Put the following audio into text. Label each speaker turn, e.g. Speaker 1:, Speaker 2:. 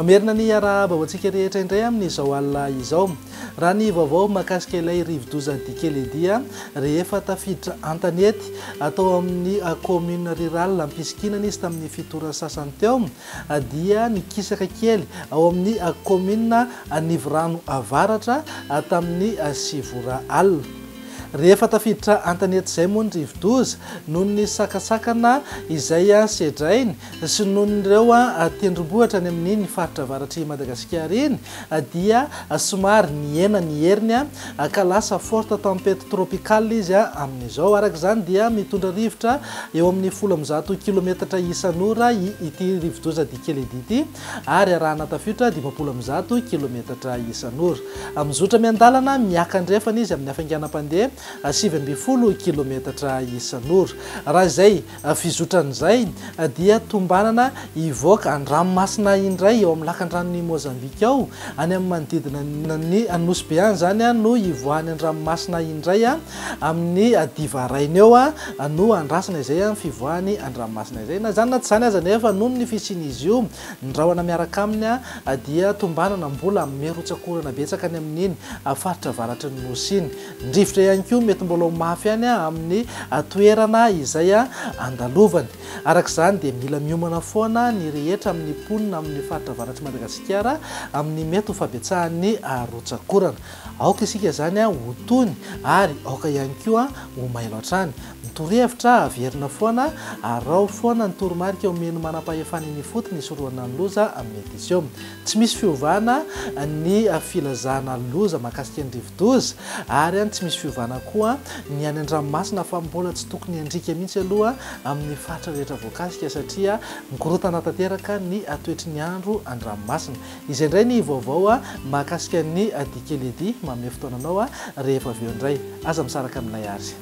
Speaker 1: Mamerina ny arahaba ho antsika rehetra indray amin'izao alina izao. Raha ny vaovao mahakasika ilay rivodoza Dikeledi rehefa tafiditra an-tanety atao amin'ny commune rurale Ampisikinana izy tamin'ny fito ora sasany teo dia nikisaka kely ao amin'ny commune Anivorano Avaratra tamin'ny sivy ora alina. Rehefa tafiditra an-tanety izay moa ny rivodoza, noho ny sakasakana izay sedrainy sy noho ireo tendrombohitra any amin'iny faritra avaratr'i Madagasikara iny dia somary nihena ny heriny ka lasa forte tempête tropicale izy amin'izao. Araka izany dia mitondra rivotra eo amin'ny 110 kilometatra isan'ora ity rivodoza Dikeledi ity ary arahana tafiotra 150 kilometatra isan'ora. Mizotra miandalana miakandrefana izy amin'ny hafainganam-pandeha 19 kilometatra isan'ora. Raha izay fizotran'izay dia tombanana hivoaka an-dranomasina indray eo amin'ny lakandranon'i Mozambika ao, any amin'ny manodidina ny Nosy Be any izany no hivoahany an-dranomasina indray amin'ny diva rainy eo no andrasana izay fivoahany an-dranomasina izay. Na izany na tsy izany aza anefa noho ny fisian'izy io, ny rahona miaraka aminy dia tombanana mbola hanome rotsak'orana betsaka any amin'iny faritra avaratry ny Nosy iny. Ny rivotra ihany koa mety mbola ho mafy ihany amin'ny toerana izay andalovany. Araka izany dia mila miomana foana ny rehetra amin'ny mponina amin'ny faritra avaratr'i Madagasikara amin'ny mety ho fahabetsahan'ny rotsak'orana. Aoka isika izany ho tony ary aoka ihany koa ho mailo hatrany. Ny torohevitra averina foana, araho foana ny toromarika omen'ny manampahefana eny ifotony hisorohana ny loza mety hiseho. Tsy misy fiovana ny filazana loza mahakasika ny rivodoza ary tsy misy fiovana koa ny any an-dranomasina fa mbola tsy tokony handriaka mihitsy aloha amin'ny faritra rehetra voakasika satria mikorontana tanteraka ny toetry ny andro an-dranomasina. Izay indray ny vaovao mahakasika ny Dikeledi, manome fotoana anao rehefa avy eo indray. Aza misaraka aminay ary.